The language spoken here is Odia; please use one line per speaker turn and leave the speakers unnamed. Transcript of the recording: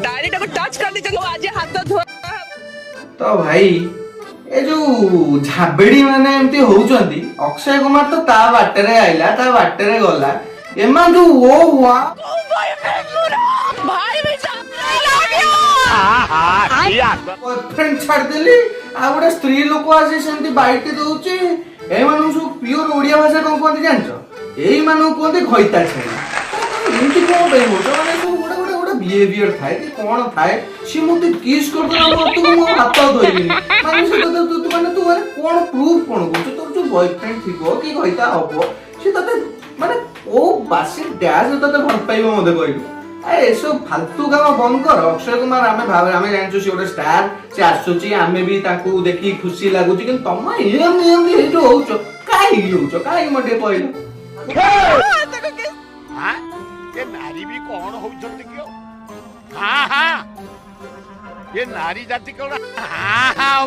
ଡାଏରୀଟାକୁ ଟଚ୍ କରିଦେଇଛନ୍ତି। ଆଜି ହାତ ଧୁଆ।
ତ ଭାଇ, ଏ ଯୋଉ ଝାବେଡି ମାନେ ଏମିତି ହଉଛନ୍ତି, ଅକ୍ଷୟ କୁମାର ତ ତା ବାଟରେ ଆଇଲା, ତା ବାଟରେ ଗଲା। ଏମାନେ ଯୋଉ ଓ ୱା
ଭାଇ ବି।
ବୟଫ୍ରେଣ୍ଡ ଛାଡିଦେଲି, ଆଉ ଗୋଟେ ସ୍ତ୍ରୀ ଲୋକ ଆସି ସେମିତି ବାଇଟ୍ ଦଉଛି। ଏମାନଙ୍କୁ ସବୁ ପିଓର ଓଡିଆ ଭାଷା କଣ କୁହନ୍ତି ଜାଣିଛ? ଏଇମାନଙ୍କୁ କୁହନ୍ତି ଘଇତା ଛେଳି। ଏମିତି କଣ ପାଇଁ ହଉଛ? ମାନେ ସବୁ ଗୋଟେ ଗୋଟେ ଗୋଟେ ବିହେଭିୟର ଥାଏ କି କଣ ଥାଏ। ସିଏ ମତେ କିସ୍ କରିଦେଲା, ମତେ ମୋ ହାତ ଧୋଇବିନି। ମାନେ ସେ ତତେ ତୁ ତୁ ମାନେ ତୁ ମାନେ କଣ ପ୍ରୁଫ କଣ କହୁଛୁ? ତୋର ଯୋଉ ବୟଫ୍ରେଣ୍ଡ ଥିବ କି ଘଇତା ହବ, ସେ ତତେ ମାନେ କୋଉ ବାସି ଡ୍ୟାସ ତତେ ଭଲ ପାଇବ, ମତେ କହିଲୁ? ଆରେ, ଏସବୁ ଫାଲତୁ କାମ ବନ୍ଦ କର। ଅକ୍ଷୟ କୁମାର, ଆମେ ଭାବେ ଆମେ ଜାଣିଛୁ ସେ ଗୋଟେ ଷ୍ଟାର, ସେ ଆସୁଛି, ଆମେ ବି ତାକୁ ଦେଖି ଖୁସି ଲାଗୁଛି। କିନ୍ତୁ ତମେ ଏମିତି ଏମିତି ଏଇ ଯୋଉ ହଉଛ, କାହିଁକି ହଉଛ, କାହିଁକି, ମତେ ଟିକେ କହିଲ।
ଏ ନାରୀ ବି କଣ ହଉଛନ୍ତି କି? ହଁ ହଁ ଏ ନାରୀ ଜାତି କଣ? ହଁ ହଁ।